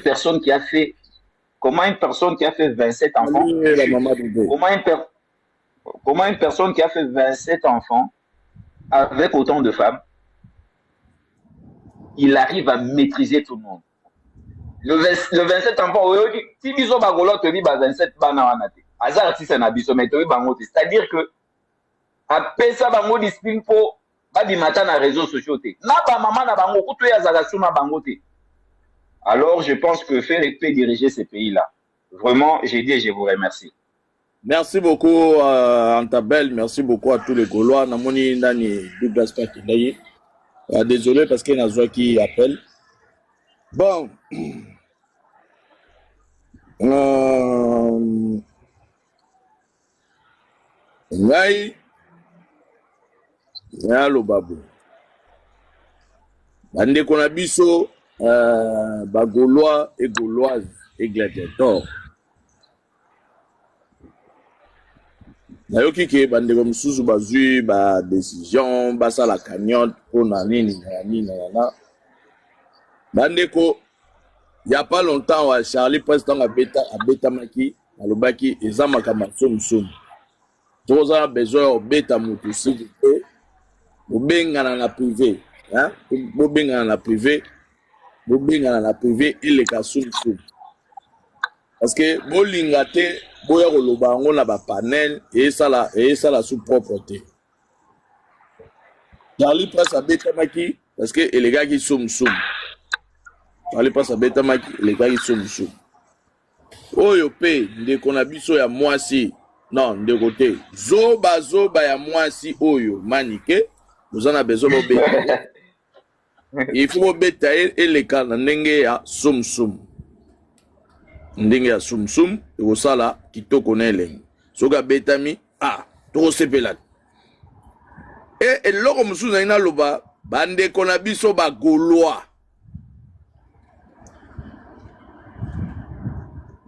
personne qui a fait comment une personne qui a fait 27 enfants comment une, per, comment une personne qui a fait 27 enfants avec autant de femmes il arrive à maîtriser tout le monde le, 20, le 27 enfants oyoki ti biso bagolo toyebi ba 27 bana wana te aza artiste na biso mais toyebi bango te c'est à dire que apesa bango discipline mpo babima ata na réseaux sociaux te na bamama na bango kutu ye azalaka su na bango te. Alors je pense que Ferre peut diriger ce pays là vraiment. J'ai dit et je vous remercie. Merci beaucoup Antabel, merci beaucoup à tous les Gaulois. Namoni nani Douglas Pakendaki. Désolé parce que nazwaki appel. Bon. Ngai naloba boye, bandeko na biso bagaulois et gauloise et gladiator, nayoki ke bandeko mosusu bazwi badécision basala cagnotte mpona nini na nini na na bandeko. Ya pas longtemps wa Charlie Prince, ntango abetamaki, alobaki eza makambo ya somusomu, toza na besoin ya kobeta motu siki te, bobengana na privé, hein? Bobengana na privé, bobengana na privé, eleka somusomu, parce que bolinga te boya koloba yango na bapanel, eyesala su propre te. Charlie Prince abetamaki parce que elekaki somusomu. Charlie Prince abetamaki, elekaki somusomu. Oyo mpe ndeko na biso ya mwasi, non, ndeko te, zoba zoba ya mwasi oyo Manike, boza na besoin bobeta, il faut bobeta ye eleka na ndenge ya sumsum, ndenge ya sumsum ekosala kitoko na elengi. Soki abetami, ah, tokosepela. E eloko mosusu nayi naloba, bandeko na biso bagaulois,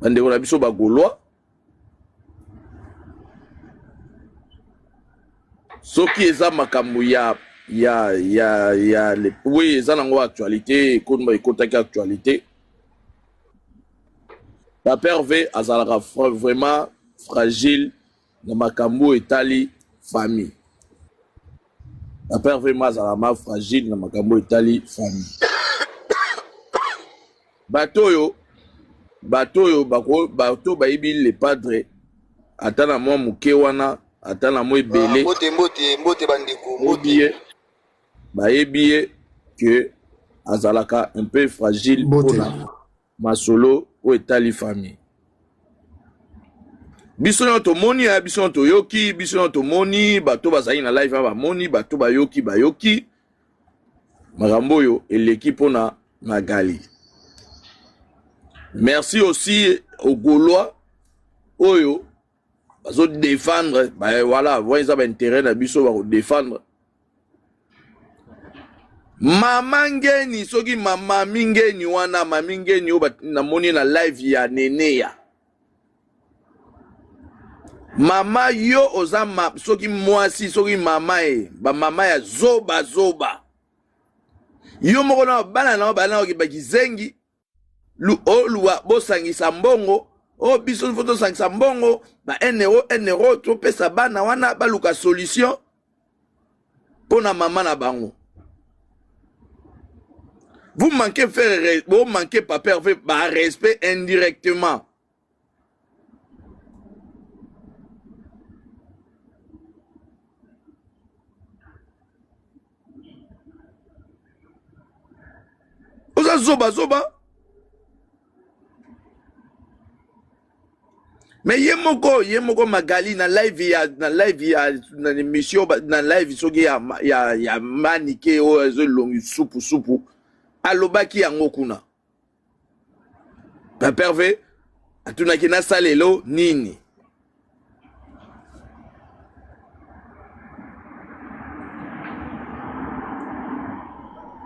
bandeko na biso bagaulois, soki eza makambo ya oui, eza nango actualité, ekotaki actualité. Papa Hervé azalaka vraiment fragile na makambo etali famille. Papa Hervé ma azalaka ma fragile na makambo etali famille. Bato oyo bato bayebi le padre, ata na mwa moke wana, ata na mwa ebele. Mbote, mbote, mbote bandeko. Mbote ye, bayebi ye ke azalaka un peu fragile mpona masolo oyo etali famille. Biso nyonso tomoni ya biso nyonso toyoki, biso nyonso tomoni, bato bazali na live bamoni, bato bayoki, bayoki makambo oyo eleki mpona Magali. Merci aussi aux Gaulois oyo bazodéfendre ba, voilà, wana eza baintérêt na biso, bakodéfendre mama Ngeni. Soki mama Mingeni wana, mami Ngeni oyo namoni na live ya Neneya, mama yo oza ma, soki mwasi, soki mama e bamama ya zoba zoba, yo moko na bana na bana oki bakizengi oluwa bosangisa mbongo oyo biso fo tosangisa mbongo ba 1 euro 1 euro, topesa bana wana baluka solution mpo na mama na bango. Vous manquez faire, vous manquez papa Hervé ba respect indirectement. Oza zoba zoba. Mais ye moko Magali na live ya na émission, na live soki ya Manike oyo ezolongi supu supu, alobaki yango kuna. Papa Hervé atunaki nasala elo nini.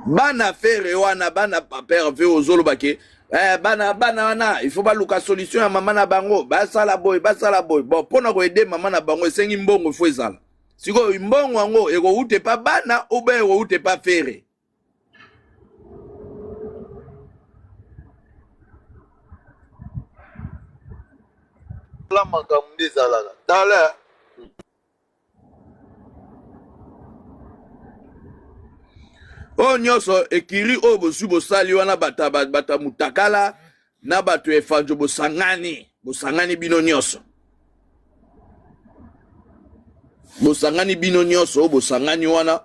Bana Ferre wana, bana papa Hervé, ozoloba ke bana wana il faut baluka solution ya mama na bango, basala boye, basala boye. Bon, mpona koaider mama na bango esengi mbongo, ifo ezala. Sikoyo mbongo yango ekowuta epa bana ou bien ekowuta epa Ferre? makambo nde ezalaka tala. Oyo nyonso ekiri oyo bozwi bosali wana bata bata mutakala na bato ya efanjo bosangani bosangani bino nyonso bosangani bino nyonso oyo bosangani wana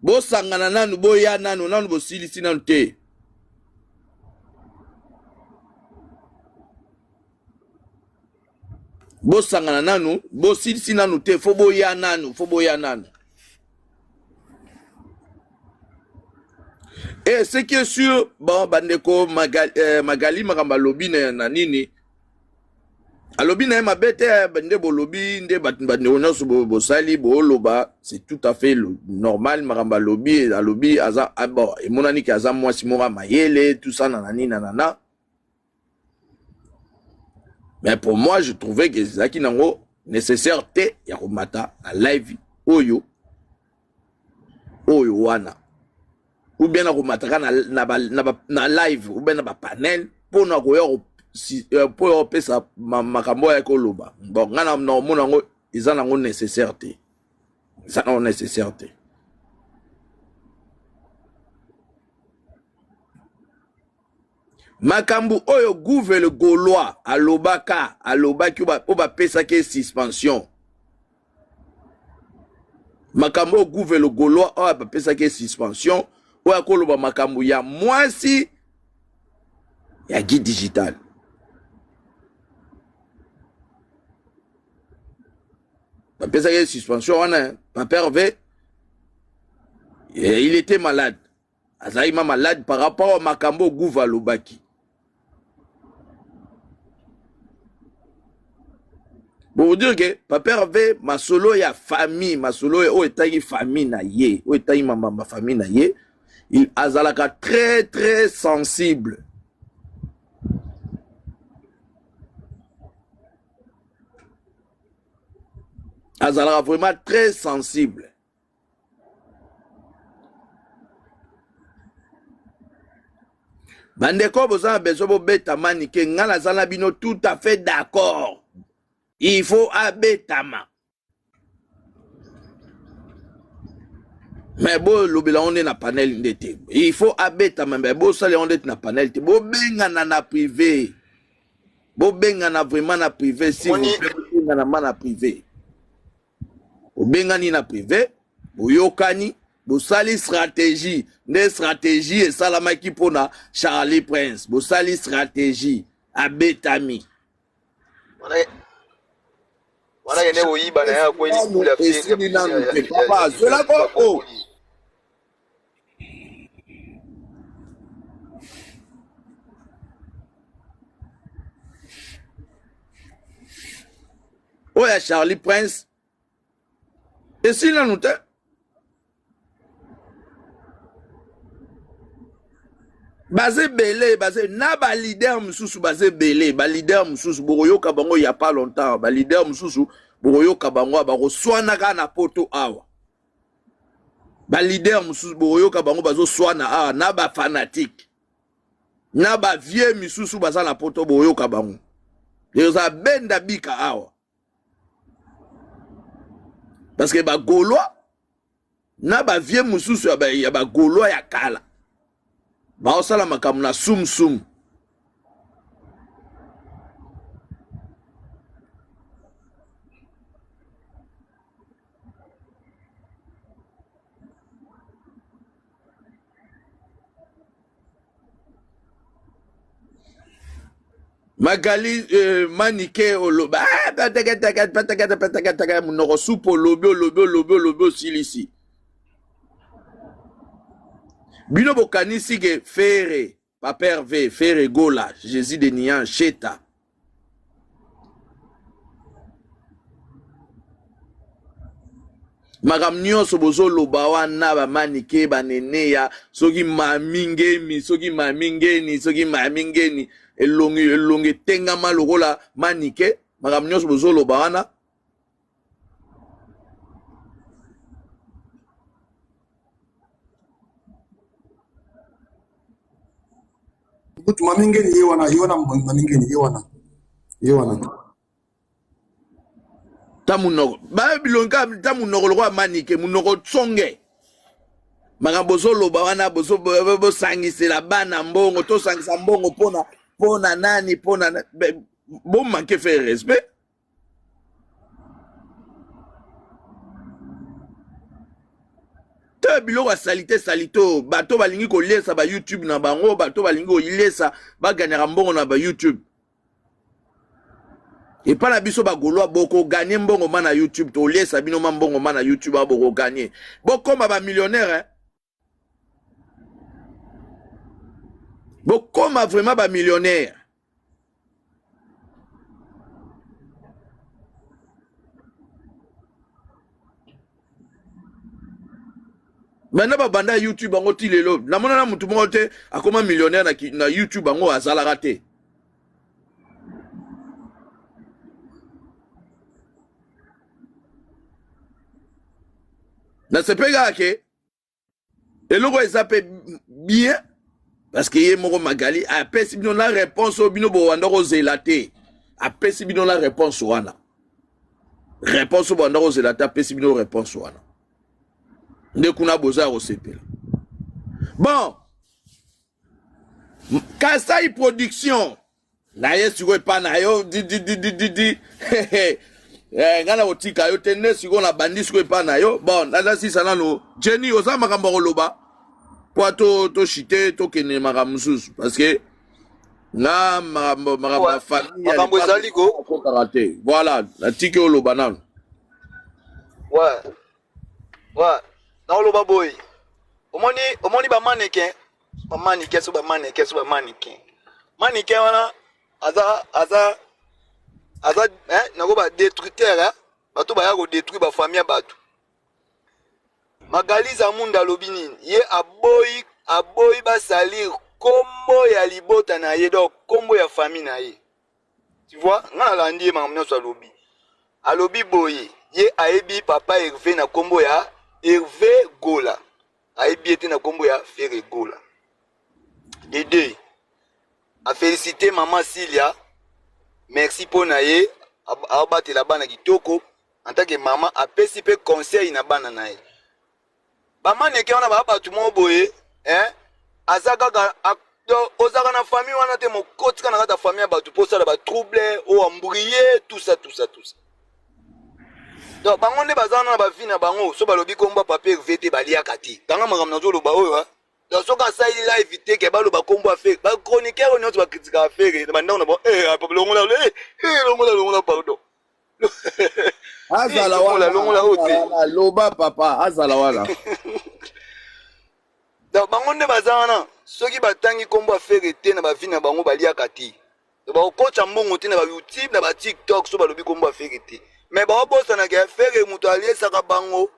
bosangana nanu boya nanu nanu bosilisi nanu te bosangana nanu bosilisi nanu te fo boya nanu fo boya nanu Et ce qui est sûr, bon, bandeko Magali, eh, Magali makambo alobi na, na nini alobi na ye mabe te eh, nde bolobi nde bandeko nyonso bosali booloba c'est tout à fait normal makambo alobi alobi aza ah, bon emonani ke aza mwasi moko ya mayele tout ça na nani na nana mais pour moi je trouvais que ezalaki nango nécessaire te ya komata na live oyo oyo wana ou bien nakomataka na, na, ba, na, ba, na live ou bien na bapanel mpo na koya mpo ya kopesa makambo oyo ayaki koloba bon ngai na omona yango eza nango nécessaire te eza nango nécessaire te makambo oyo gouve le gaulois alobaka alobaki oyo bapesaki ye suspension makambo oyo gouve le gaulois oyo bapesaki ye suspension oyo akoloba makambo ya mwasi ya guide digital bapesaki ye suspension wana papa herve il était malade azalaki ma malade par rapport à makambo gouva alobaki pour dire que papa Hervé masolo ya famille masolo oyo etangi famille na ye oyo etangi mama famille na ye il azalaka très très sensible azalaka vraiment très sensible bandeko boza na besoin bobeta manike ngai naza na bino tout à fait d'accord il faut abetama mais bolobela yango nde na panel nde te il faut abetama mais bosala yango nde na panel te bobengana na privé bobengana vraiment na privé s'il vous plaît bobengana ma na privé Bobengani na prive, boyokani, bosali stratégie. Nde stratégie esalamaki mpona Charlie Prince. Bosali stratégie, abetami. Wana kende koyiba na ye akweli bule esili nanu te papa zwelako o oh. oyo ya charlie prince esili nanu te baza ebele baza na balider mosusu baza ebele balider mosusu bokoyoka bango ya pas longtemps balider mosusu bokoyoka bango bakoswana kaka na poto awa balider mosusu bokoyoka bango bazoswana awa na bafanatike na ba vieux misusu baza na poto boyoka bango eza benda bika awa parce que ba gaulois na ba vieux mosusu ya ba, ya ba gaulois ya kala baosala makambo na sum sum Magali euh, Manike oloba ah, patakataka patakata patakataka monoko supu olobi olobi olobi olobi osilisi bino bokanisi ke Ferre Papa Hervé Ferre Gola Jésus de Nian Cheta makambo nyonso bozoloba wana bamanike baneneya soki mami ngemi soki mami ngeni soki mami ngeni elongi elongi etengama lokola manike makambo nyonso bozoloba wana Kutu mami ngeni ye wana ye wana mami ngeni ye wana ye wana. Ta munoko ba bilongi kaka ta munoko lokola manike munoko tsonge makambo bozoloba wana bosangisela bana mbongo tosangisa mbongo mpona mpona nani mpona bomanke faire respect. Te biloko ya salite salite oyo bato balingi koliesa ba youtube na bango, bato balingi koliesa baganyaka mbongo na ba youtube. Epa na biso ba golois boko gagner mbongo ma na youtube, toliesa bino ma mbongo ma na youtube awa boko gagner, bokoma ba millionnaire hein? Bokoma vraiment ba millionnaire. Banda babanda youtube yango ti lelo namona na mutu moko te akoma millionnaire na, na youtube yango azalaka te. Nasepeli kaka ke eloko eza mpe bien parce que ye moko Magali apesi bino na réponse oyo bino bowanda kozela te, apesi bino na réponse wana, réponse oyo bowanda kozela te, apesi bino réponse wana nde kuna boza ya kosepela. Bon, Kasai Production na ye sikoyo epa na yo dididididi eh, ngai nakotika yo te nde sikoyo nabandi sikoyo epa na yo. Bon, nasisa nano Jenny, oza makambo ya koloba po toshite tokende makambo mosusu parce que nga makambo makambo ya famille makambo ezali ko akotaka te. Voilà, natiki oloba nano. Ouais ouais, naoloba boye, omoni omoni bamannequin bamannequin so bamannequin so bamannequin mannequin wana aza aza aza eh, nako ba détructeur eh? Bato baya kodétruire bafamille ya bato. Magali Zamunda alobi nini? Ye aboyi aboyi basalir kombo ya libota na ye, donc kombo ya famille na ye. Tu vois, nga nalandi ye makambo nyonso alobi. Alobi boye, ye ayebi papa Hervé na kombo ya Hervé Gola, ayebi ye te na kombo ya Ferre Gola. De deux, afélicité mama Silia, merci mpo na ye abatela bana kitoko en tant que mama, apesi mpe conseil na bana na ye. Bamaneke wana baa bato moko boye eh? Aza kaka ozalaka na famille wana te, mokotika na kati ya famille ya bato mpo osala batrouble oambrie tout ça tout ça tout ça. Donc bango nde baza wana na bavi na bango, so balobi kombo ya papa Hervé te baliaka te. Kanga makambo nazoloba oyo eh? Donc soki asali live te ke baloba kombo ya Ferre, bachroniqueur oyo nyonso bakritikaka Ferre na bandako na bango eh, longola eh, eh, longola longola pardon. Azala wana, longola oyo te. Loba papa, azala wana. Donc bango nde baza wana, soki batangi kombo ya Ferre te na bavi na bango baliaka te. Bakokotisa mbongo te na ba YouTube na ba TikTok so balobi kombo ya Ferre te. Mais baobosanaka ya Ferre moto aliesaka bango.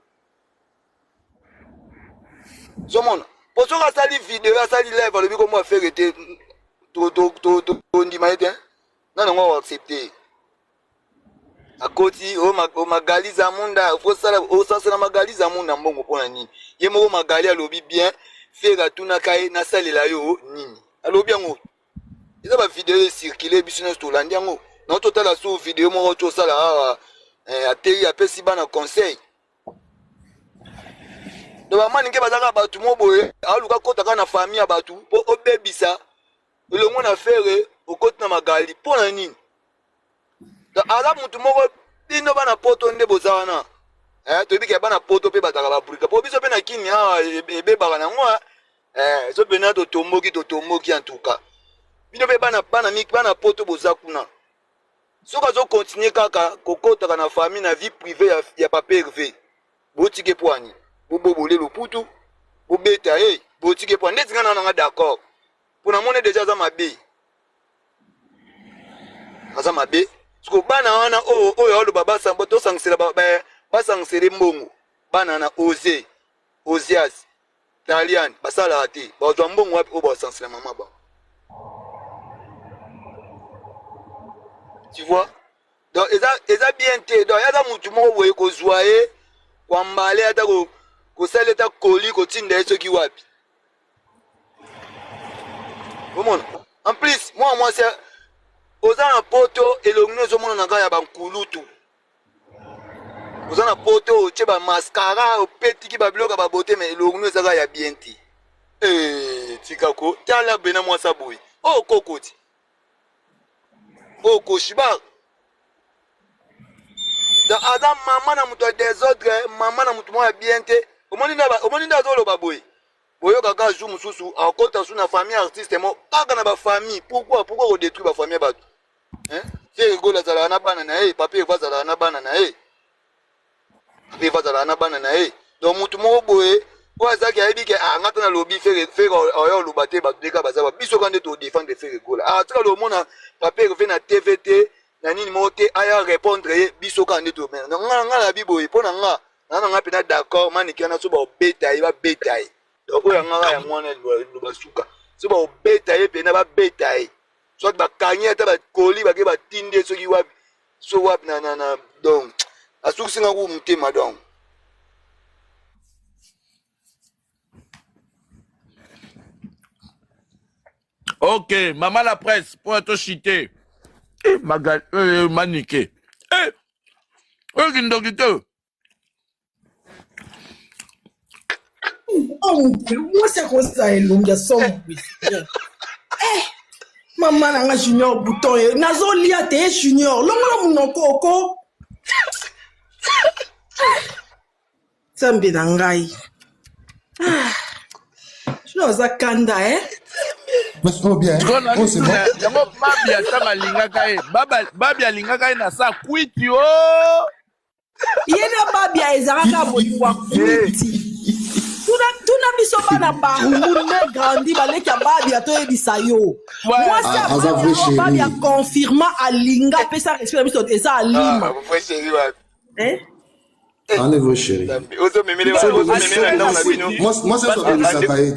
Zomona po soki asali video asali live alobi kombo ya Ferre te, tondima ye te, nani yango akoaccepte? Akoti o Magali Zamunda, osala osansela Magali Zamunda mbongo mpona nini? Ye moko Magali alobi bien, Ferre atunaka ye nasalela yo nini? Alobi yango eza ba video ecircule, biso nyonso tolandi yango. Na totala su video moko tosala awa eh, ateyi apesi bana conseil. Donc bamaninke bazalaka bato mo boye, aluka kota kaka na famille ya bato mpo obebisa elongo na Ferre, okoti na Magali mpo na nini? Aza mutu moko, bino bana poto nde boza wana eh, toyebi ke bana poto mpe bazalaka babrika mpo biso mpe na kini awa ebebaka nango eh, so pena totomboki totomboki. En tout cas bino mpe bana, bana, bana poto boza kuna, soki azokontinue kaka kokotaka na famille na vie privée ya, ya papa Hervé, botike mpo ani bobobole loputu bobeta ye, botike mpo ndeti nga na nanga d'accord mpo namoni deja aza mabe, aza mabe. Siko bana wana oyo oyo aloba basambo tosangisela basangisele mbongo bana na Oze Ozias Talian basalaka te, bazwa mbongo wapi oyo basangisela mama bango? Tu vois, donc eza eza bien te. Donc aza mutu moko boye kozwa ye kwambale ata kosala ata koli kotinda ye soki wapi omona. En plus mwana mwasi oza na poto, elongi no ezomona na kaka ya bankulutu. Oza na poto otie ba mascara opetiki ba biloko ya ba beauté mais elongi no eza kaka ya bien te. Eh, tika ko tala bena mwasa boye. Oh kokoti. Oh koshiba. Donc aza mama na moto ya desordre, mama na moto moko ya bien te. Omoni nde omoni nde azoloba boye. Boyoka kaka jour mosusu akota su na famille artiste mo kaka na ba famille. Pourquoi pourquoi ko détruire ba famille ya bato? Hein? Ferre Gola azalaka na bana na ye, Papa Herve azalaka na bana na ye. Papa Herve azalaka na bana na ye. Donc mutu moko boye oyo azalaki ayebi ke ah nga tana lobi Ferre Ferre oyo oloba te bato ndeka baza ba biso ka nde to défendre Ferre Gola. Ah tika lomona Papa Herve na TV te na nini moko te aya répondre ye biso ka nde to mais nga nga na bi boye mpo na nga na na nga pena d'accord manike na so ba obeta ye ba beta ye. Donc oyo nga nga ya mwana loba suka. So ba obeta ye pena ba beta ye. Soit bakangi ata bakoli bake batindi ye soki wapi so wapi na, na, na donc asukisi nga ku motema donc. Ok, maman la presse, pour to chiter. Eh, magal, eh, manike. Eh, oyo kindoki te. Mwasi akozala elongi ya somo eh, mama na nga junior bouton ye nazolia te ye junior longola monoko oko nzambe na ngai ah, junior aza kanda eh? Oh, c'est bon. Yango babi atanga alingaka ye babi alingaka ye na sa kwiti o oh! Ye na babia ezalaka bolingo ya kwiti. Tuna biso bana barumbu nde grandi baleki ya babia toyebisa yo. Mwasi ya ah, babia babia confirma alinga apesa respect na biso eza alima. Ah, vrai chéri wapi? Eh? Ah, vrai chéri. Mwasi abongisaka ye.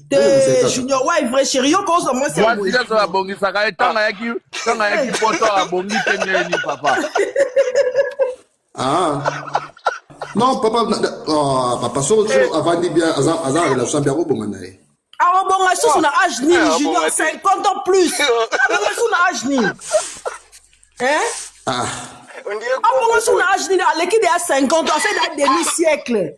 Te Junior, ouais vrai chéri, yo kozwa mwasi ya boye. Mwasi abongisaka ye tanga yaki tanga yaki poto abongi te ndeni papa. Ah. Non, papa, oh, papa, so, so, avandi bien, aza, aza relation bien, akobonga na ye. Akobonga susu na âge nini, Junior, 50 ans plus. Akobonga susu na âge nini? Hein? Ah. Abonga susu na âge nini? Aleki de ya 50 ans, asali ya demi siècle.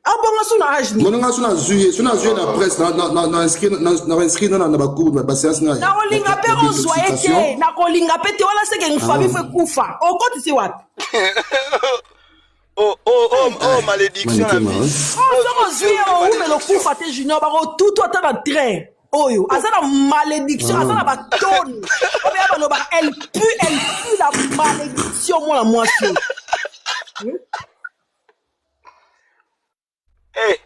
Abonga susu na âge nini? Moninga so nazwi ye, so nazwi ye na presse, na inscrit na inscrit na na ba cours, ba séance na. Nakolinga mpe ozwa ye te, nakolinga mpe te, wana seke famille fo ekufa. Okotisi wapi? Oh, oh, oh, oh, malédiction na vie. Oh, soki ozwi ye owumela okufa te junior, bakotutu ata na train. Oyo aza na malédiction, aza na batone. Oyo ya balobaka elle pue, elle pue la malédiction mwana mwasi oyo. Eh.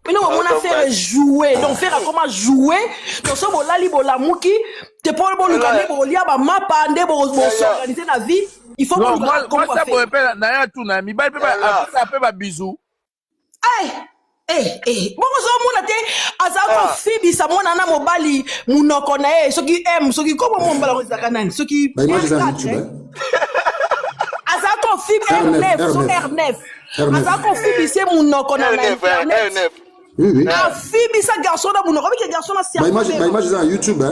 Bino bomona faire jouer, donc faire akoma jouer, donc so bolali bolamuki, te po boluka nde bolia ba mapa nde bo s'organiser na vie, il faut boluka comment faire. Moi ça na ya tuna mibali pe ba apesa pe ba bisous. Eh eh eh bongo ozomona te aza kofibisa mwana na mobali munoko na ye soki m soki kombo mo mobali yango ezalaka nani soki aza kofibi r9 so r9 aza kofibisa ye munoko na internet. Afibisa garçon na munoko obike garçon na ba image eza na YouTube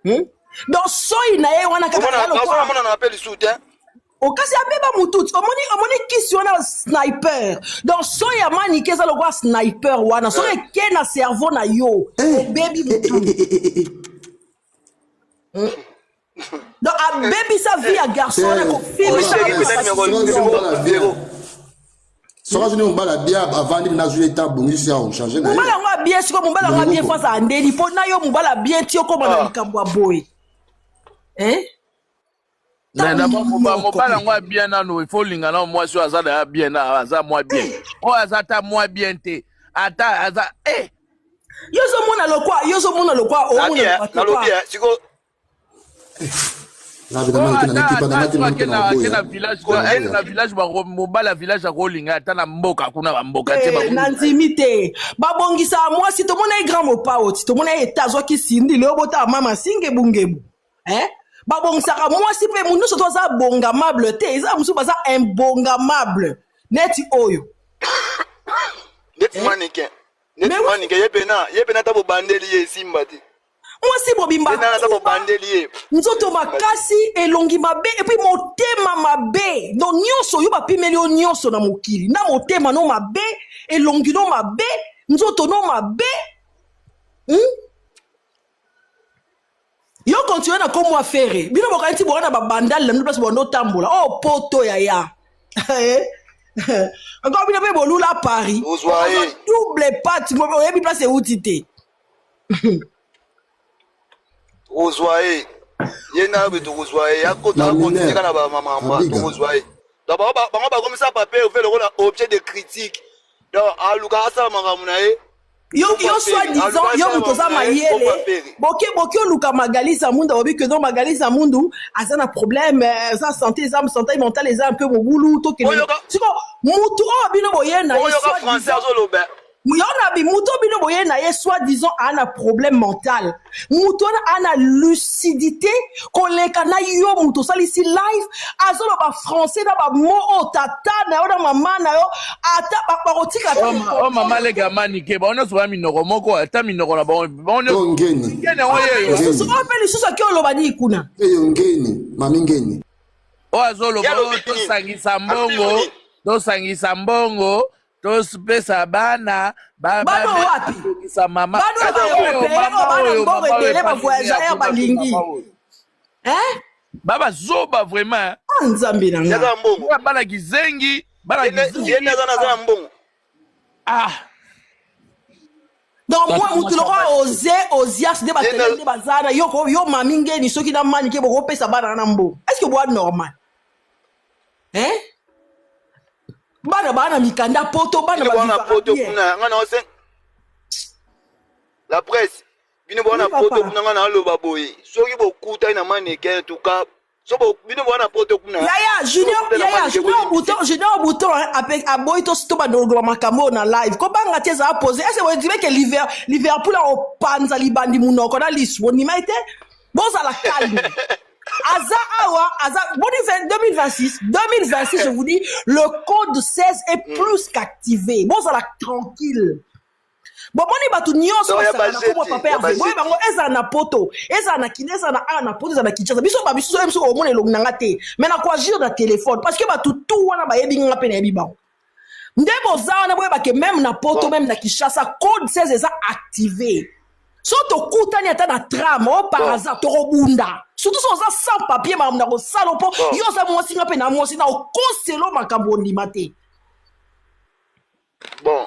hein. Donc soi na ye wana kaka ya lokola mona na appel lisusu te. Okasi abeba mutu omoni omoni kisi wana sniper. Donc soi ya manike eza lokola sniper wana soki eke na cerveau na yo obebi mutu. Donc abebisa vie ya garçon wana kofibisa soki azwi mobali abia avandi na azwi eta abongisi ya ochange na ye. Mobali yango abie sikoyo mobali yango abie fo azala ndeni mpo na yo mobali abie ti okoma na likambo ya boye. Hein? Mobali yango abien nano il faut olinga na mwasi oyo aza na bien na aza mwa bien oyo aza ata mwa bien te ata aza eh yo ozomona lokwa yo ozomona lokwa omona nalobi siko na village mobali ya village akolinga ata na mboka kuna bamboka te na ndimi te babongisa mwasi tomona ye grand mopao ti tomona ye eta azwaki sindi leo botala mama singebungebu eh babongisaka mwasi mpe moto nyonso to aza bongamable te eza mosusu baza imbongamable neti oyo neti mannequin neti mannequin ye pena ye pena ata bobandeli ye esimba te. Mwasi mobimba Ye nani aza kuba, mobandeli ye. nzoto makasi, elongi mabe, et puis motema mabe. Donc nyonso yo bapimeli yo nyonso na mokili, na motema no mabe, elongi no mabe, nzoto no mabe. Yo continue na kombo ya Ferre. Bino bokanisi boka na babandal na bino place bondo tambola. Oh poto yaya. Encore bino pe bolula Paris. Ozwa ye. Double patte, oyebi place euti te. Tokozwa ye. Ye na be tokozwa ye. Akota Na akontinue mineur. kaka na ba mama Abiga. tokozwa ye. Donc bango bango bakomisa papa Hervé lokola objet de critique. Donc aluka asala makambo na ye. Yo Kombo yo ya soit Ferre. disant Aluka yo asala moto oza makambo na ye, kombo ya mayele Ferre. boke boke oluka Magali Zamundu alobi que non Magali Zamundu aza na problème eza santé eza santé mentale eza un peu mobulu tokende Oyoka siko mutu oyo bino boye na ye oyoka soit français disant azoloba. Yo na bi mutu oyo bino boye na ye soit disant a na problème mental, mutu wana a na lucidité koleka na yo mutu osalisi live azoloba français na ba mots oyo tata na yo na mama na yo ata bakotika ata Oh, oh mama leka manike bango nyonso baya minoko moko ata minoko na bango bango nyonso Oyo ngeni. ngeni yango yeyo lisusu oyo mpe lisusu ake oloba nini kuna Eyo ngeni, mami ngeni. oyo azoloba Ye alobi oyo nini? tosangisa Alobi mbongo nini? tosangisa mbongo tosipesa bana Bana wapi? batongisa mama Bana Kaka ba oyo, européen, mama oyo bana oyo, mbongo mama oyo ebele, ba epasi voyageur ya kuna, balingi. mama oyo. Hein? Baba zoba vraiment. Ah, nzambe na nga. Yaza mbongo. Bana bana kizengi, bana Ye kizengi. ye naza naza na mbongo. Ah, Donc moi mutu lokola oze ozias nde batele nde baza na yo ko yo mami ngeni soki na mani ke bokopesa bana na mbongo. Est-ce que boa normal? Hein? Bana bana na mikanda poto bana Bino ba bwana vivaka poto bien. kuna nga na ose la presse bino bwana Oui, poto papa. kuna nga na aloba boye soki bokutani na mannequin en tout cas so bino bwana poto kuna Yaya Junior Bokutani na Yaya mannequin, Junior boyebisi. Bouton Junior Bouton hein, ape aboyi to to bandoloba makambo oyo na live kobanga te ezala posé est-ce que bondime ke Liverpool akopanza libandi munoko na lisu bondima ete bozala calme Aza awa aza boni 2026 2026 je vous dis le code 16 est plus qu'activé bozala tranquille bomoni bato nyonso Donc, ya basaka na bajeti, kombo papa ya Hervé boye bajeti. bango ezala na poto ezala na kini ezala na awa na poto ezala na Kinshasa biso ba biso biso omona elongi na nga te mais na koagir na téléphone parce que bato tout wana bayebi nga mpe nayebi bango nde boza wana boyeba ke même na poto Bon. même na Kinshasa code 16 eza activé so tokutani ata na tram o par Bon. hasard tokobunda surtout so oza sans papier makambo na kosala mpo Bon. yo oza mwasi nga mpe na mwasi na okoselo makambo ondima te. Bon.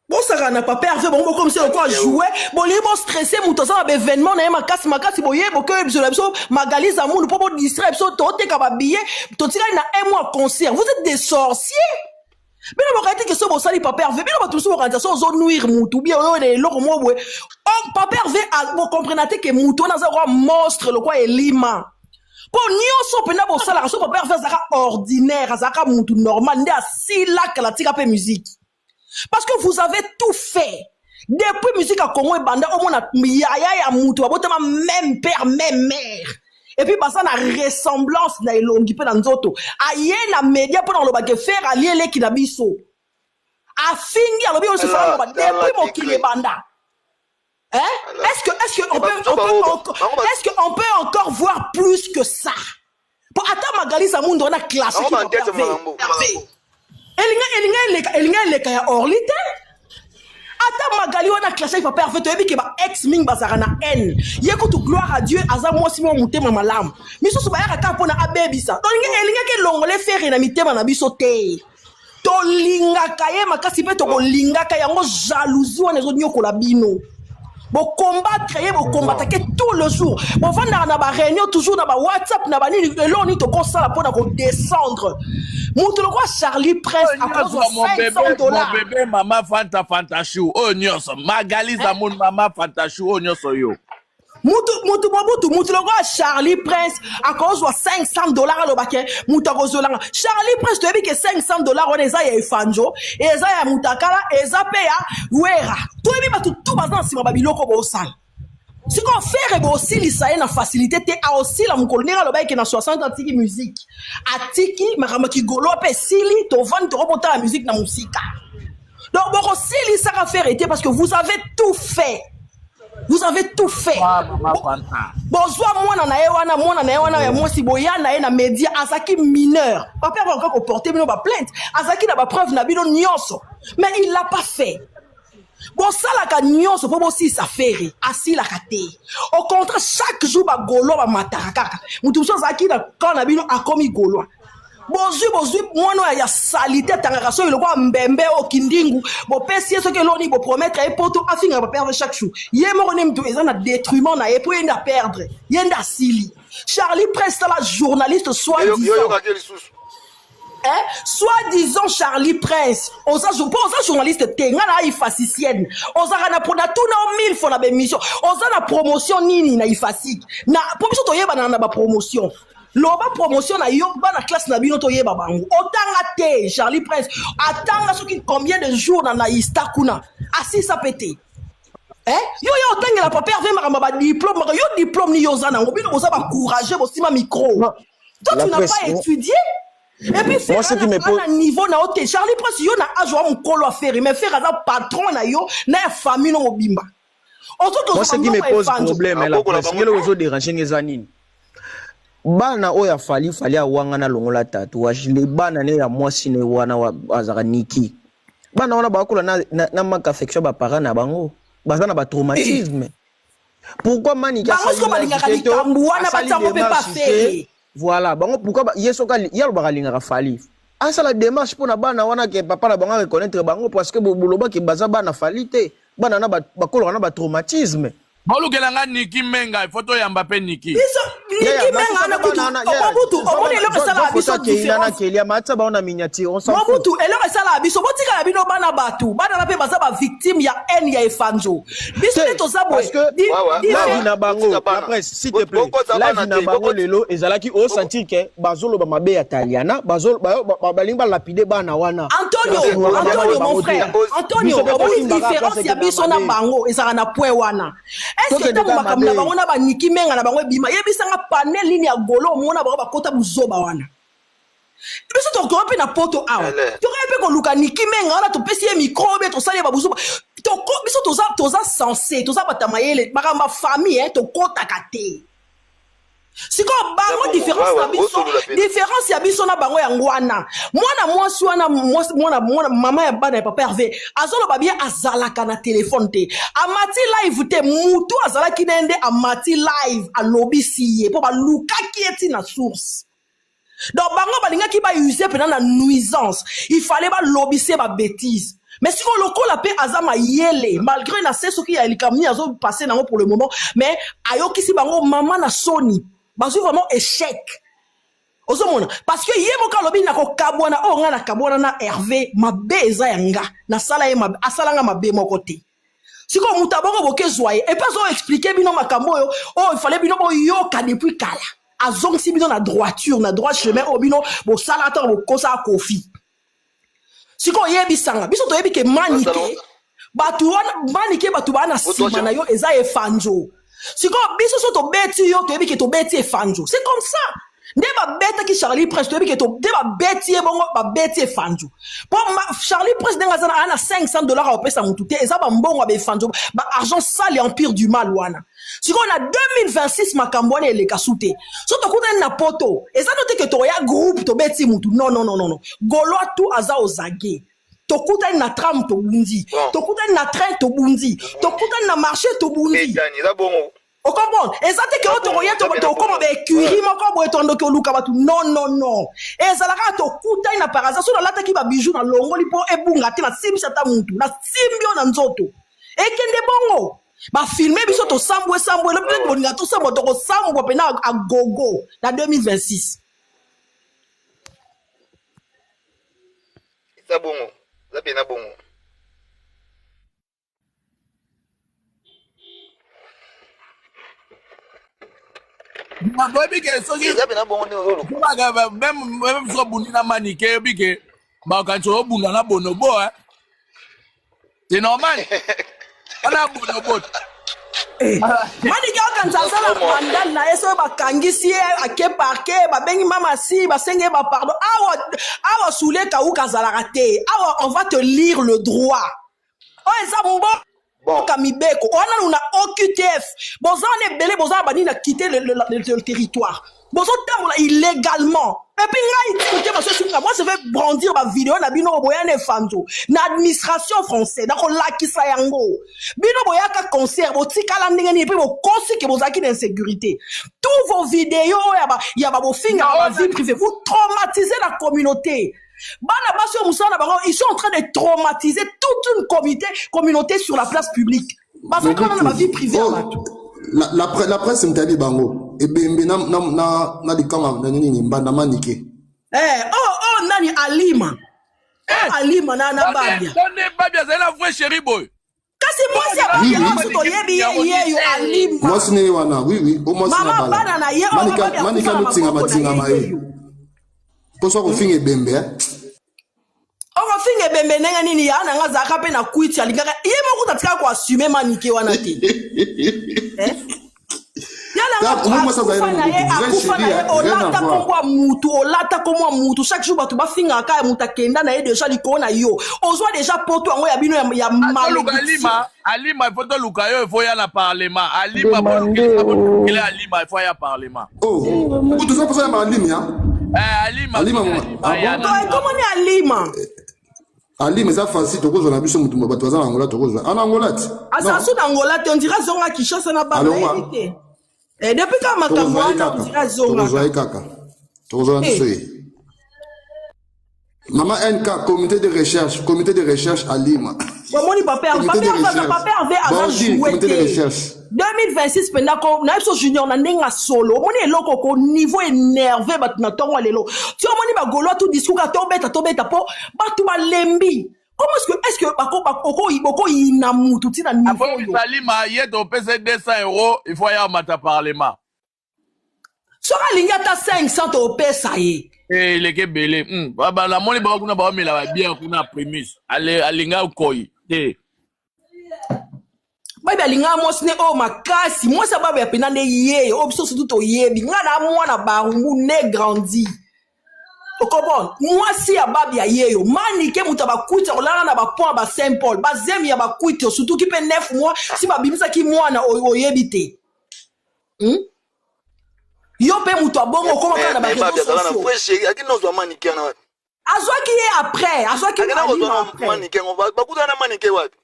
Bosaka na papa Hervé bango bokomisa lokola jouet bolingi bostresse moto aza na baévénement na ye makasi makasi boye bokeyo biso na biso Magali Zamundu mpo bodistraire biso toteka babillet totikali na un mois concert. Vous êtes des sorciers bino bokanisi te ke so bosali papa Hervé bino bato mosusu bokanisa so ozonuire mutu bien oyo na eloko moko boye. Oh, papa Hervé bocomprena te ke mutu wana aza lokola monstre lokola elima mpo nyonso mpenza bosalaka so papa Hervé azalaka ordinaire azalaka mutu normal nde asilaka latika mpe musique. Parce que vous avez tout fait. Depuis musique à Congo et banda au moins yaya ya mutu babotama même père même mère. Et puis baza na ressemblance na elongi pe na nzoto. Aye na média pona loba ke faire allier leki na biso. Afingi alobi oyo Ala, sofala loba depuis ala, mokili décret. banda. Hein? Ala. Est-ce que est-ce que on Eh peut, ben, on peut bango ba- encore, bango ba- est-ce que on peut encore voir plus que ça? Pour ata Magali Zamundu on a classé Bango qui ba va ntete Hervé. makambo. Elinga elinga eleka elinga eleka ya Orly te. Ata Magali wana classé papa Hervé toyebi ke ba ex mingi bazalaka na haine. Ye kutu gloire à Dieu aza mwasi moko motema malamu. Misusu bayaka kaka mpona abebisa. Tolingi elingaki elongole Ferre na mitema na biso te. Tolingaka ye makasi mpe tokolingaka yango jalousie wana ezonyokola bino. Bocombattre ye, bocombattake tout le jour. Bovandaka na ba réunion toujours na ba WhatsApp na ba nini eloko nini tokosala mpona kodescendre. Moto lokola Charlie Prince oyo nyonso akozwa mon bébé, 500 mon dollars. bébé mama Fanta Fanta Chou oyo nyonso Magali Zamundu mama Fanta Chou oyo nyonso yo. Mutu mutu mobutu mutu lokola Charlie Prince akozwa 500 dollars alobake mutu akozolanga Charlie Prince toyebi ke 500 dollars wana eza ya Efanjo eza ya Mutakala eza mpe ya Wera toyebi bato tu baza na nsima babiloko bosala sikoyo Ferre bosilisa ye na facilité te aosila mokolo ndenge alobaki ke na 60 atiki musique atiki makambo ya kigolo mpe esili tovandi tokobotala musique na mosika. Donc bokosilisaka Ferre te parce que vous avez tout fait. Vous avez tout fait. Bozwa mwana na ye wana, mwana na ye wana ya mwasi, boya na ye na media, azalaki mineur. Papa akoka koporte bino ba plainte, azalaki na ba preuve na bino nyonso. Mais il l'a pas fait. Bosalaka nyonso mpo bosilisa Ferre, asilaka te. Au contraire, chaque jour ba Gaulois bamataka kaka. Moto mosusu azalaki na camp na bino akomi Gaulois. Bozwi bozwi mwana oyo ya salite atangaka soki lokola mbembe oyo kindingu, bopesi ye soki eloni, bopromettre ye poto afingaka ba perdre chaque jour. Ye moko nde moto eza na détriment na ye mpo ye nde aperdre, ye nde asili. Charlie Prince tala journaliste soi-disant. Hein? Soi-disant Charlie Prince, oza po oza journaliste te, nga na ifasicienne. Ozaka na na tuna o mille fois na ba émission. Oza na promotion nini na ifasique? Na po biso toyebana na ba promotion. Loba promotion na yo bana classe na bino toyeba bango. Otanga te Charlie Prince, atanga soki combien de jours na na ista kuna. Asisa pete. Eh? Yo yo otangela papa Hervé makambo ba diplôme, yo diplôme ni yo oza nango. Bino boza ba courageux bosima micro. Non. Toi, La tu n'as presse, pas moi- étudié. Et puis, Moi, ce qui me pose- na niveau na ote. Charlie Prince, yo na âge wa mukolo affaire, mais Ferre aza patron na yo, na ya famille no mobimba. Ozo Moi, ce qui me pose problème, Ah, la boko la presse, bango- ngelo ozo déranger ngeza nini? Bana oyo ya Fally, Fally awanga na longola tatouage, le bana ne ya mwasi ne wana wa azaka niki. Bana wana bakola na na, na manque affection ba parents na bango. Baza na ba traumatisme. Pourquoi Manike Bango asali siko balingaka démarche te, likambo wana, asali batia yango mpe pa démarche te. Ferre. Voilà, bango pourquoi ye soka ye alobaka alingaka Fally. Asala démarche mpona bana wana ke papa na bango reconnaître bango parce que boloba ke baza bana Fally te. Bana na bakolaka na ba traumatisme. Bolukela nga Niki Menga, il faut toyamba mpe Niki. Biso Niki Menga wana kutu, Mobutu, omoni eloko esalaka biso différence. Kelia matsa ba na miniature, on s'en fout. Mobutu, eloko esalaka biso, botikala bino bana bato, bana na mpe baza ba victime ya haine ya Efanzo. Biso nde toza boye. Parce que la vie na bango, la presse, s'il te plaît, la vie na bango lelo ezalaki o sentir que bazoloba mabe ya Taliana, bazolo balingi ba lapider bana wana. Antonio, Antonio mon frère, Antonio, omoni différence ya biso na bango ezalaka na point wana. Est-ce que ntango makambo na bango na ba Niki Menga na bango ebima, yebisanga panel nini ya golo omona bango bakota buzoba wana. Biso tokoki mpe na poto awa, tokoki mpe koluka Niki Menga wana, topesi ye micro be tosali ye babuzoba. Biso toza censé, toza bato ya mayele, makambo ya famille tokotaka te. Sikoyo bango différence na biso, différence ya biso na bango yango wana. Mwana mwasi wana, mwana mwana mama ya bana ya papa Hervé azoloba bien, azalaka na téléphone te, amati live te, mutu azalaki na ye nde amati live alobisi ye mpo balukaki ye ti na source. Donc bango balingaki ba user pena na nuisance, il fallait ba lobise ba bêtise. Mais si on lokola pe aza mayele, malgré na se soki ya likambo nini azo passer nango pour le moment, mais ayokisi bango mama na soni, bazwi vraiment échec. Ozomona parce que ye moko alobi na kokabwana oyo nga na kabwana na Hervé, mabe eza ya nga, nasala ye mabe, asala nga mabe moko te. Sikoyo moto abongo bokezwa ye, et puis azo expliquer bino makambo oyo, oyo il fallait bino boyoka depuis kala. Azongisi bino na droiture, na droit chemin oyo bino bosala ata bokosa Kofi. Sikoyo oyebisanga biso toyebi ke Manike bato wana, Manike bato baa na nsima na yo eza Efanzo. Sikoyo biso so tobeti yo, toyebi ke tobeti Efanzo. C'est comme ça nde babetaki Charlie Prince, toyebi ke nde babeti ye bongo, babeti Efanzo. Po Charlie Prince ndenge aza na $500 akopesa motu te, eza bambongo ya baefanzo, ba argent sale ya empire du mal wana. Sikoyo na 2026 makambo wana eleka su te. So tokutani na poto, eza no te ke tokoya groupe tobeti mutu. Non, non, non, non, non. Gaulois tout aza ozage. Tokutani na tram tobundi, tokutani na train tobundi, tokutani na marché tobundi. Okomprendre? Eza te ke oyo tokoya tokoma ba écurie moko boye tondoki oluka bato. Non, non, non. Ezalaka tokutani na par hasard. So nalataki ba bijoux na longoli mpo ebunga te, nasimbisi ata mutu, nasimbi yo na nzoto. Ekende bongo. Ba filmer biso tosambwe sambwe, lobi neti bolinga tosambwa, tokosambwa pena a gogo na 2026. Eza bongo, eza pena bongo. Boyebi ke soki eza pena bongo nde ozoluka. Même soki obundi na Manike, oyebi ke bakanisi obunda na bonobo, hein. C'est normal. Wana bonobo. Eh, Manike akanisa aza na bandal na ye, soki bakangisi ye ake parquet, babengi mama si basengi ye bapardon. Awa awa sule kauka azalaka te. Awa on va te lire le droit. Oyo eza mboka mibeko. Oyo nanu na OQTF, boza wana ebele, boza na banini na quitter le territoire, bozotambola illégalement. Et puis ngai ti motema so esuka, moi je vais brandir bavideo na bino. Boya na Efanzo na administration français, nakolakisa yango bino. Boyaka concert, botikala ndenge nini? Mpe bokosi ke bozalaki na insécurité. Tous vos vidéos oyo ya babofingaka ba vie privée, vous traumatisez la communauté. Bana basi oyo, mosala na bango, ils sont en train de traumatiser toute une communauté sur la place publique. Bazalaki wana na bavie privée ya bato. La presse mutali bango ebembe na likama na nini, mbanda Manike. Eh, oh, nani, Alima. Eh, Alima na Babia. Bonne Babia azali na vrai chéri boy. Kasi mwasi ya Babia oyo toyebi ye, yeyo Alima. Mwasi ne ye wana, oui, o mwasi na mama bala. Bana na ye oyo Manika Babia Manika akufa na notingama maboko na tingama ye. ye Yeyo mposo akofinga ebembe, eh. Okofinga ebembe ndenge nini? Ya nanga azalaka mpe na kwiti, alingaka ye moko, tatikaka koassumer Manike wana te. Eh? Ya nanga Omoni mwasi azali akufa na ye, na mobutu, akufa na ye. vrai chéri, rien à Olata voir. kombo ya mutu, olata kombo ya mutu. Chaque jour bato bafingaka ya mutu, akenda na ye déjà likolo na yo. Ozwa déjà poto yango ya bino ya Toluka malédiction. Alima, Alima, il faut toluka yo, il faut ya na parlement. Alima, Demande bolukele oh. Alima, il faut ya parlement. Oh, kutu toza mposa ya Alimi, ah. Eh, Alima, Alima, soki ah Alima ya bon? To na ekomoni Alima. Alima eza facile, tokozwa na biso mutu, bato baza na Angola, tokozwa ana Angola ti. Aza so na Angola te, ondira azonga Kinshasa na bana. Alongwa. Yebi te. Eh, depuis kaka makambo Tokozwa ye wana, kaka, ondira tokozwa ye azongaka. kaka, tokozwa na biso Eh. ye. Mama NK, comité de recherche, comité de recherche Alima. Bomoni papa Comité de papa recherche. Papa Hervé aza Bonjour, joué comité de te. recherche. 2026 mpenza ko na biso junior na ndenge ya solo. Omoni eloko ko niveau énervé bato na ntongo ya lelo ti omoni bagaulois tout discours kaka tobeta tobeta mpo bato balembi. Comment est-ce que okoyina mutu ntina niveau Après oyo? Alima ye topesa 200 euros, il faut ya mata parlement. Soki alingi ata 500, topesa ye. Eh, eleki ebele. Namoni bango kuna baomela babière kuna primus. Alinga koi te. Babi alingaka mwasi ne oyo makasi, mwasi ya babi apena nde ye oyo biso surtout toyebi. Ngai na mwana Barumbu ne grandi, okomprendre? Mwasi ya babi ya yeyo Manike, moto ya bakwiti, akolala na bapont ya ba Saint Paul, bazemi ya bakwiti, osutuki mpe 9 mois si babimisaki mwana oyo oyebi te, Yo mpe moto abongo okoma kaka na Mais Babi baréseaux azala na sociaux. vrai chéri, akende kozwa Manike wana wapi? Azwaki ye après, azwaki Akenda Alima kozwa après. Manike yango, bakutana na Manike wapi?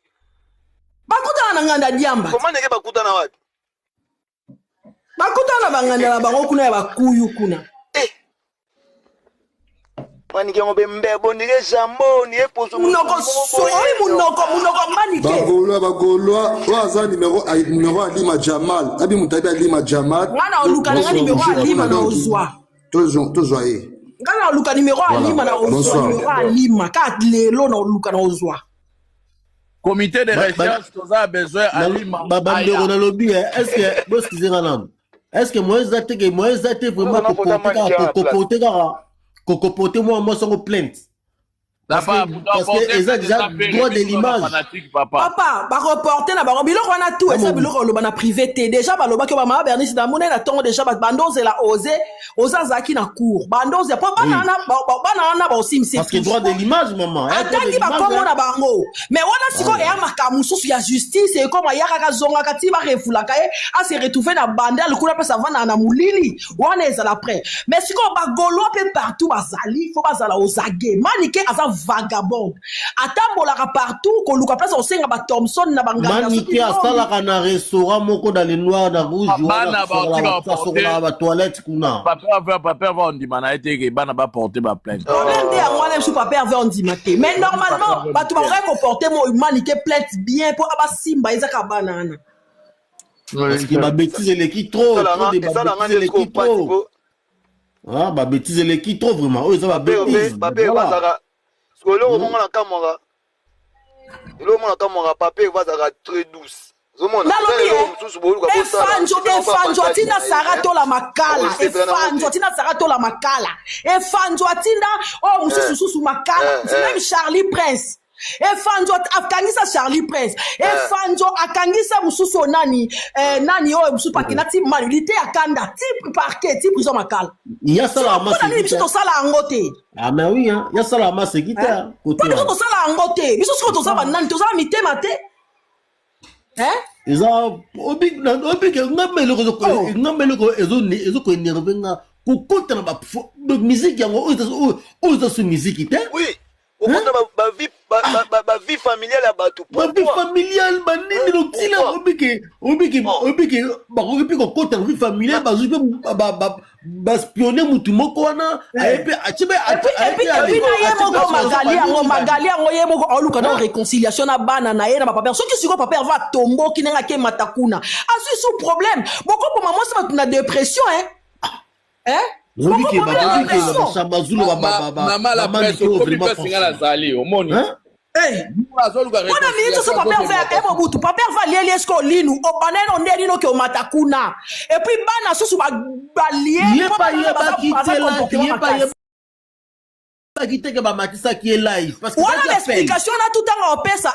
Bakutana na nganda diamba. Ko Manike bakutana wapi? Bakutana na banganda na bango kuna ya bakuyu kuna. Eh, Manike yango mpe mbebo ndike jambo ndike poso. Munoko oyi, munoko Manike. Bagaulois, bagaulois oyo aza numéro Alima Jamal, abi moto ayebi Alima Jamal. Nga na oluka na nga numéro Alima na ozwa. Tozwa ye. Nga na oluka numéro Alima na ozwa. Bonsoir. Numéro Alima kaka lelo na oluka na ozwa. Comité de recherche, toza besoin Alima. Bandeko, nalobi, est ce que boexcuser nga nanu, est ce que moyen eza te ke, moyen eza te vraiment koporter kaka, koporter mwa mwasi yango plainte? Parce que eza déjà droit de l'image. Papa, bareporter na bango biloko wana tout, eza biloko oloba na privé te. Déjà balobaki bamama Bernice namoni na ntongo déjà bandozela oze oza azalaki na cour, bandozela mpo bana wana baosimisi. Parce que droit de l'image, maman. Atangi bakombo na bango, mais wana sikoyo eya makambo mosusu ya justice. Ekoma ayakaka azongaka ti barefulaka ye, ase retrouve na Bandal kuna mpe savandaka na molili wana, ezala prêt. Mais sikoyo bagaulois mpe partout bazali, fo bazala ozage. Manike aza vagabonde, atambolaka partout koluka place osenga bathomson na banganda. Manike asalaka na restaurant moko dans le noir na rouge wana, asokolaka batoilette kuna. Papa ava ondima na ye te ke bana baporte baplainte. Problème nde yango wana biso, papa Herve ondima te. Mais normalement bato bakoki koporter mo Manike plainte bien mpo abasimba ezaka bana wana. Parce que babêtise eleki trop, trop de babêtise eleki trop. Ah, babêtise eleki trop vraiment, oyo eza babêtise. Bazalaka eloko moko na kamwaka, eloko moko na kamwaka, papa bazalaka très douce. Nalobi Efanjo, Efanjo atinda Sara Tola makala, Efanjo atinda Sara Tola makala, Efanjo atinda oyo mosusu susu makala, même Charlie Prince. Efanzo akangisa Charlie Prince. Efanzo akangisa mosusu oyo nani, nani oyo mosusu akenda ti mali lite ya kanda ti parquet ti prison Makala. Ya sala Mpona nini biso tosala yango te? Ah mais oui hein, ya sala maseki te côté. Biso tosala yango te. Biso sikoyo toza banani, toza na mitema te. Hein? Eza obike ngambe eloko, ngambe eloko ezokoénerver nga, kokota na ba musique yango oyo eza so musique te. Oui, okota bavie familiale ya bato. Bavie familiale banini notila obike bakoki mpe kokota na vie familiale, bazwi mpe baspionner mutu moko wana, aye mpe atie mpe. Et puis na ye moko Magali yango, Magali yango ye moko aoluka na réconciliation na bana na ye na bapapa. Soki sikoyo papa Herve atomboki ndenge akemata kuna, azwi su problème, bokoboma mwasi bato na dépression, hein, hein. Obike bazulu. Mama la presse, okomi mpasi, nga nazali omoni. Mpona miniti so papa Herve e Mobutu, papa Herve alieli eske olinu obanda eno nde nini oke omata kuna, et puis bana susu balie. Ye pa yebaki te ke bamatisaki ye live. Wana baexplication na tutanga opesa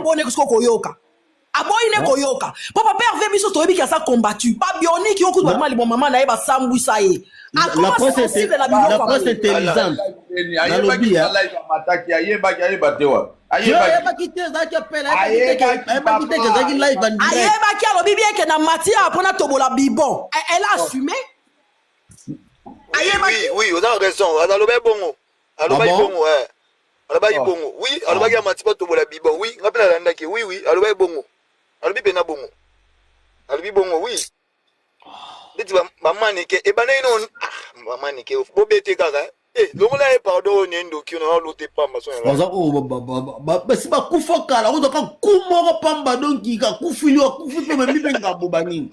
bone soki koyoka, aboyi ne koyoka, mpo papa Herve biso toyebiki aza combattu babioniki yo kutu babima liboma, mama na ye basambwisa ye. La presse intelligente. Nalobi amataki, ayebaki, ayeba te wa. Ayebaki te, ezalaki appel, ayebaki te ezalaki live en direct. Ayebaki, alobi bien ke na matière mpona tobola bibon, elle a assumé. Ayebaki. Oui, oza raison, alobaki bongo, alobaki bongo, alobaki bongo, oui, alobaki amati mpo tobola bibon, oui, nga mpe nalandaki, oui, alobaki bongo, alobi mpena bongo, alobi bongo, oui. Neti bamaneke ebandaki no bamaneke bobete kaka longola ye, pardon, oyo nie ndoki oyo naolote pamba. Baza oyo basi bakufa kala, kozwaka ku moko pamba, donc akufili, akufi mpe memi mpe ngambo banini.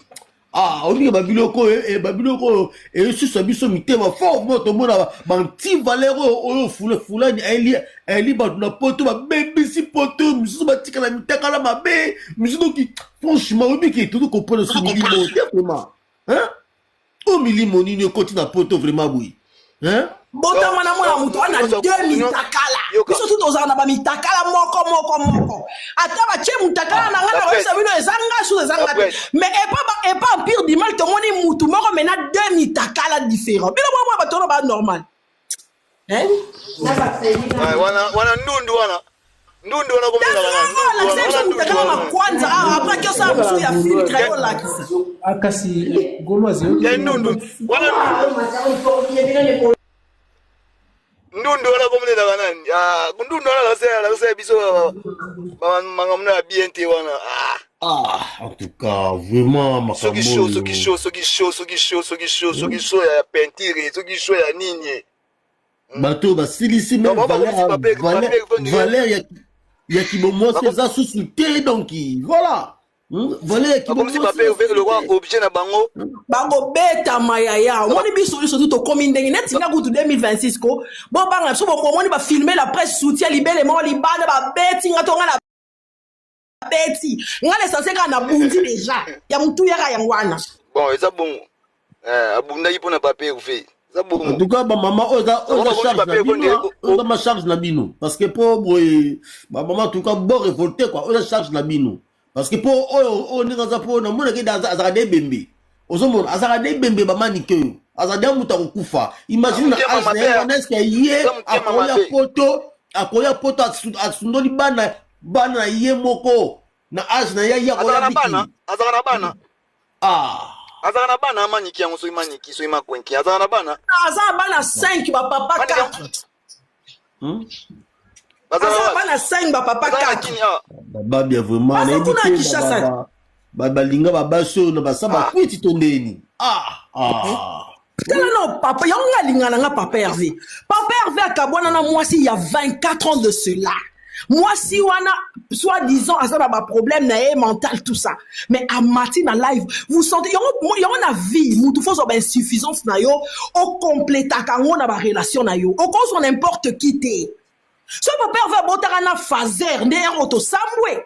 Ah, obike babiloko oyo, babiloko oyo esusa biso mitema fort mo tomona banti-valeurs oyo, oyo fulani ayeli bato na poto, babebisi poto, misusu batikala mitakala mabe, misusu. Donc franchement, oyebike tozo comprendre so milimo te vraiment, hein? Oyo milimo nini ekoti na poto vraiment boye, hein? Botama na mwana moto wana de mitakala, biso tu tozala na bamitakala moko moko moko, ata batie mutakala na ngai na koyebisa bino eza nga susu, eza nga te, mais epa empire du mal tomoni mutu moko mais na deux mitakala différent. Bino mwa mwa bato wana ba normal. Wana ndundu, wana ndundu wana. Kolakisa biso mutakala makwanza awa, après kiosala mosusu ya filtre olakisa. Kasi gauloise. Ndundu wana, ndundu wana komonelaka nani? Ndundu wana alakisela biso makambo na ya bien te wana. Ah, en tout cas vraiment. Soki show, soki show, soki show, soki show, soki show, soki show ya peinture, soki show ya nini. Bato basilisi même valeur ya kibomwasi eza susu te, donc voilà, valeur ya kibomwasi objet na bango. Bakobetama yaya, omoni biso nyonso tu tokomi ndenge neti nga kutu 2026 ko bobanga biso, bomoni bafilme la presse soutien libele moko libanda, babeti nga to nga na beti nga, l'essentiel kaka nabundi déjà ya motu yaka yango wana. Bon, eza bongo, abundaki mpona papa Herve, eza bongo. En tout cas bamama oyo eza charge na bino, oyo eza ma charge na bino, parce que mpo boye bamama, en tout cas bo révolté quoi, oyo eza charge na bino, parce que mpo oyo oyo ndenge aza, mpo namonaki azalaka de ebembe, ozomona azalaka de ebembe, bamanike oyo azala de moto akokufa. Imagine na age na ye wana, eske ye akoya poto, akoya poto asundoli bana, bana na ye moko na age na ye, ye akoya? Azalaka na bana? Ah. Azalaka na bana amaniki yango, soki maniki, soki makwenki, azalaka na bana? Aza na bana 5, bapapa 4. Aza na bana 5, bapapa 4. Babia vraiment. Nayebi te. Balinga babasi oyo na basa bakwiti to ndeni? Ah, ah. Tala na papa yango, nga alingana na nga papa Hervé. Papa Hervé akabwana na mwasi ya 24 ans de cela. Mwasi wana soit disant aza na baproblème na ye mental, tout ça, mais amati na live, vous sentez yango, yango na vie mutu fo ozwa bainsuffisance na yo, okompletaka yango na barelation na yo, okozwa n'importe qui te. So papa Hervé abotaka na fazer nde yango tosambwe,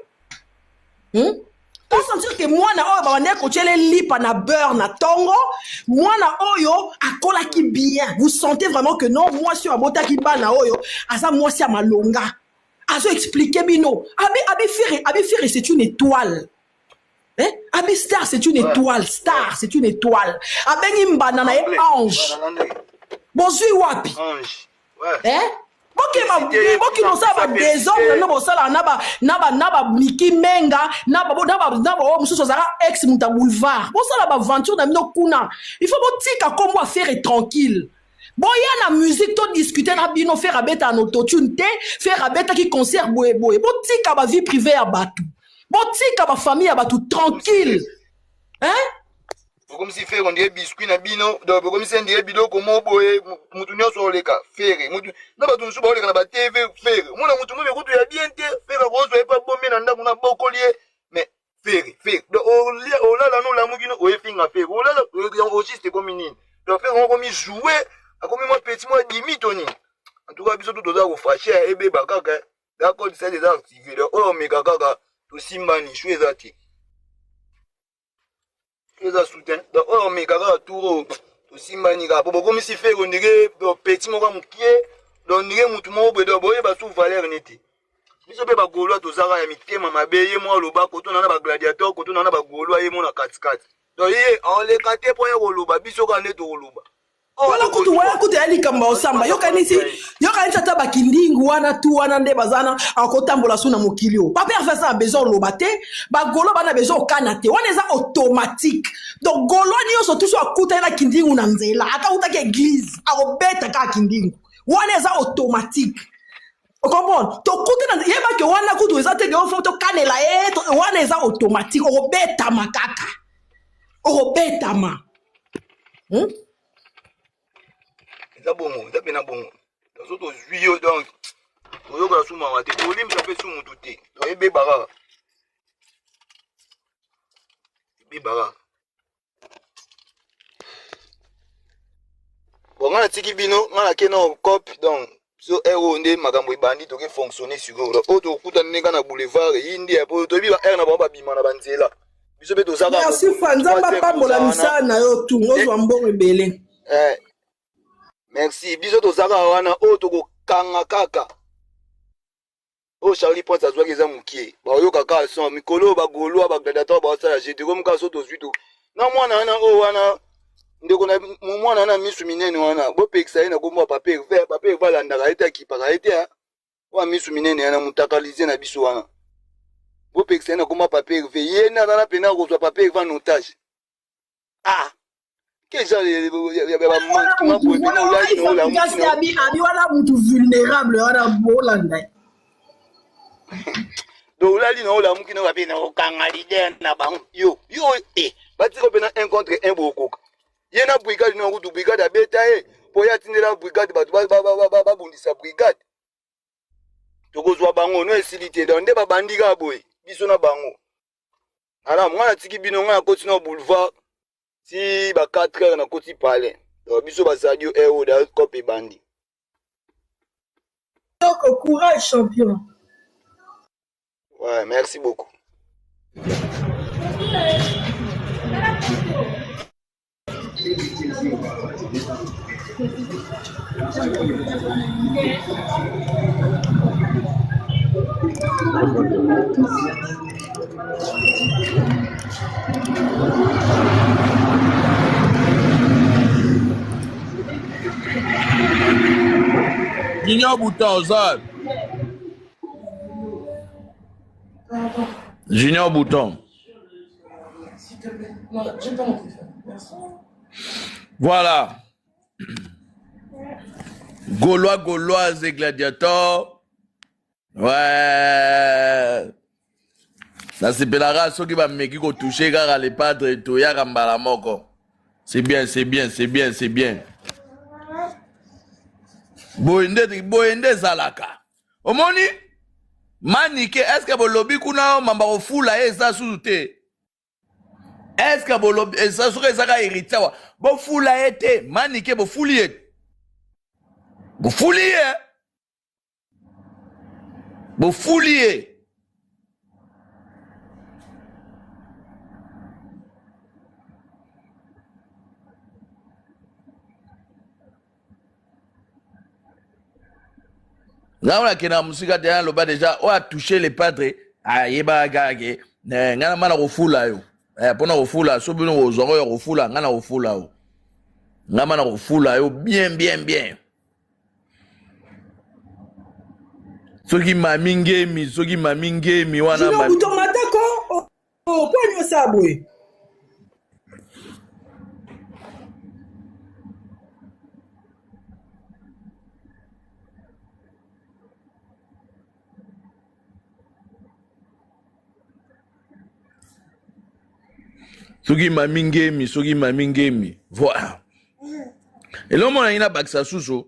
Osentir ke mwana oyo babandaki kotiela lipa na beurre na ntongo, mwana oyo akolaki bien. Vous sentez vraiment que non, mwasi oyo abotaki bana oyo aza mwasi ya malonga. Azo expliquer bino. Abi abi Ferre, abi Ferre c'est une étoile. Hein? Abi star c'est une étoile, star c'est une étoile. Abengi mbanda na ye ange. Bozui wapi? Ange. Ouais. Hein? Bokeba bokino osala ba désordre no bosala na ba na ba na ba Miki Menga na ba na ba na ba oyo mosusu azalaka ex moto ya boulevard. Bosala ba aventure na bino kuna. Il faut botika kombo ya Ferre tranquille. Boya na musique to discuter na bino Ferre abeta na autotune te, Ferre abetaki concert boye boye. Botika ba vie privée ya bato. Botika ba famille ya bato tranquille. Hein? Bokomisi Ferre on dirait biscuit na bino, donc bokomisi on dirait biloko mo boye, mutu nyonso oleka Ferre, mutu na bato mosusu baoleka na ba TV Ferre. Mona mutu mobe kutu ya bien te, Ferre akozwa ye pa bombe na ndako na bokoli ye, mais Ferre, Ferre. Donc olala no olamuki no oye finga Ferre. Olala au juste ekomi nini? Donc Ferre akomi jouer, akomi mwa petit mwa dimi to nini? En tout cas biso tout toza ko fâcher ebeba kaka. La code sel eza activé. Donc oyo omeka kaka tosimbani, chou eza te. Chou eza soutien. Donc oyo omeka kaka tour oyo tosimbani kaka. Po bokomisi Ferre on dirait petit moko mokie, donc on dirait mutu moko boye donc boyeba sous valeur neti. Biso mpe ba Gaulois tozaka ya mitema mabe, ye moko aloba kotuna na ba gladiateur, kotuna na ba Gaulois ye moko na katikati. Donc ye aoleka te mpo ya koloba, biso kaka nde tokoloba. Wana kutu wana kutu ya likambo ya osamba yokanisi yokanisi ata bakindingu wana tu wana nde baza wana akotambola su na mokili oyo papa Herve aza na besoin oloba te bagolo bana besoin okana te wana eza automatique donc golo nyonso tuso akutani na kindingu na nzela ata akutaki eglise akobeta kaka kindingu wana eza automatique okomprendre tokuti na yeba ke wana kutu eza te ke ofo tokanela ye wana eza automatique okobetama kaka okobetama hmm? Eza bongo, eza pena bongo. So tozwi yo donc toyoka su mawa te, tolimbisa mpe su mutu te, donc ebeba kaka, ebeba kaka. Bon, nga natiki bino, nga nake na cop donc so heure oyo nde makambo ebandi toke fonctionner sikoyo. Donc oyo tokutana ndenge na boulevard eyindi ya po toyebi ba heure na bango babima na banzela. Biso mpe toza kaka Merci mokolo fa Nzambe 3 heures apambola toza wana. misala na yo tu ozwa mbongo ebele. Merci, biso toza kaka wana oyo tokokanga kaka. Oyo Charlie Prince azwaki eza mukie. Baoyoka kaka son mikolo oyo ba Gaulois ba gladiateurs baosala jeu te komi kaka so tozwi to na mwana wana oyo wana ndeko na mwana wana misu minene wana bopekisa ye na kombo ya papa Herve. Papa Herve alandaka ye te, akipaka ye te. Oyo misu minene wana mutakalize na biso wana bopekisa ye na kombo ya papa Herve. Ye nde aza na pena kozwa papa Herve en otage. Ah, quel genre ya ba manquement boye pena olali na olamuki na abi abi wana mutu vulnérable wana bolanda. Donc olali na olamuki na bape na okanga leader na bango yo yo eh batika pena 1 contre 1 bokoka ye na brigade na kutu brigade abeta ye po ye atindela brigade bato babundisa brigade tokozwa bango no esili te donc nde babandi kaka boye biso na bango. Ala mwana atiki bino ngai nakoti na boulevard ti ba 4 heures nakoti palais. Donc biso bazali yo heure oyo cope ebandi. Toko courage champion. Ouais, merci beaucoup. Junior Bouton, oza Junior Bouton. S'il te plaît. Non, j'ai pas mon téléphone. Merci. Voilà. Gaulois, Gauloises et gladiateurs. Ouais. Nasepelaka soki bameki kotouche kaka le padre toyaka mbala moko. C'est bien, c'est bien, c'est bien, c'est bien. Boye nde boye nde ezalaka. Omoni Manike, est-ce que bolobi kuna mamba kofula ye eza susu te? Est-ce que bolobi eza soki ezaka héritier wa bofula ye te? Manike bofuli ye. Bofuli ye. Bofuli ye. Ngai oyo akendaka mosika te, aloba deja oyo atouche le padre ayebaka kaka ke eh, ngai na mana kofula yo eh, mpo na kofula so bino kozwa oyo ya kofula ngai na kofula yo ngai mana kofula yo bien bien bien soki mami ngemi soki mami ngemi wana Junior Buto matako oh, oh, po nini osala boye? Soki mami ngemi soki mami ngemi voilà eloko mona ngai nabakisa susu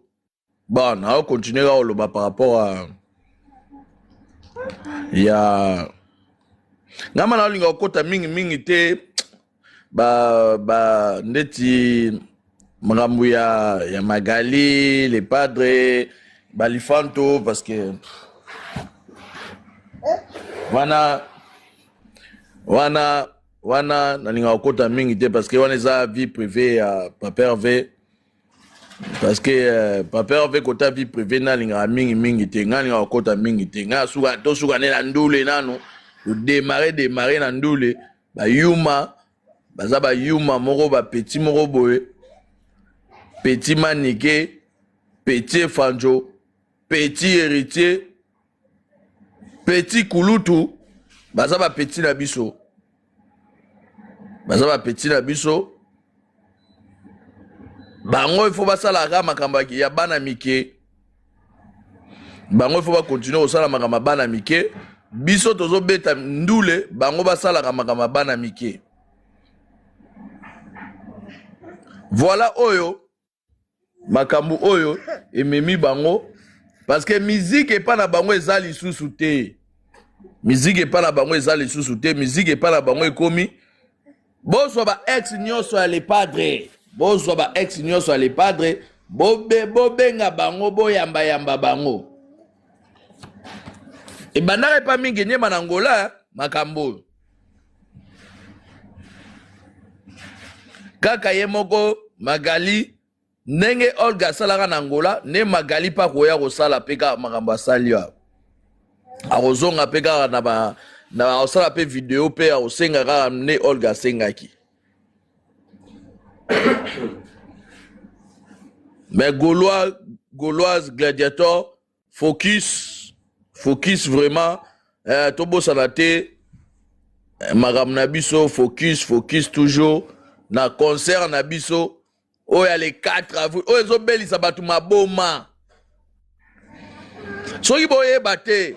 bon nao continue kaka koloba par rapport à ya ngai ma naolinga kokota mingimingi te ba, ba ndeti makambo ya, ya magali le padre balifanto parce que wana wana wana nalingaka kokota mingi te parce que wana eza vie privée ya papa herve parce que euh, papa herve kota vie privée nalingaka mingi mingi te ngai nalingaka kokota mingi te ngai asuka tosuka nde na ndule nanu todemare demare na ndule bayuma baza bayuma moko bapeti moko boye petit manike petit efanjo petit héritier petit kulutu baza bapeti na biso baza bapeti na biso bango ifo basalaka makambo ya bana mike bango ifo bakontinue kosala makambo ya bana mike biso tozobeta ndule bango basalaka makambo ya bana mike voilà oyo makambo oyo ememi bango parce que musique epa na bango eza lisusu te musique epa na bango eza lisusu te musique epa na bango ekomi bozwa ba ex nyonso ya le padre bozwa ba ex nyonso ya le padre bobe bobenga bango boyambayamba bango ebandaka epa mingi enyema na angola makambo oyo kaka ye moko magali ndenge olga asalaka na angola nde magali mpe akoya kosala mpe kaka makambo asali awa akozonga mpe kaka na ba na akosala mpe video mpe akosenga kaka nde olga asengaki mais gaulois gauloise gladiator focus focus vraiment eh, tobosana te eh, makambo na biso focus focus toujours na concert na biso oyo ya le 4 avril oyo ezobelisa bato maboma soki boyeba te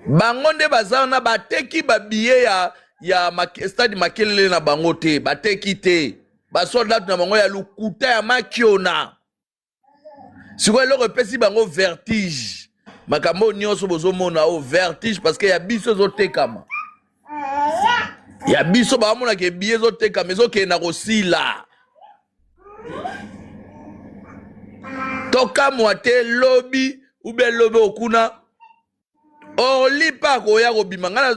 bango nde baza wana bateki babiye ya, ya make, stade makelele na bango te bateki te basoldat na bango ya lokuta ya makiona sikoyo eloko epesi bango vertige makambo oyo nyonso bozomona oyo vertige parce que ya biso ezotekama ya biso baomonaka ebiye ezotekama ezokenda kosila tokamwa te lobi ube lobi okuna orli mpe akoya kobima ngai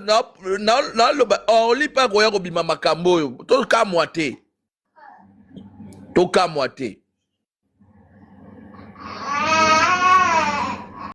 naloba orli mpe akoya kobima makambo oyo tokamwa te tokamwa te.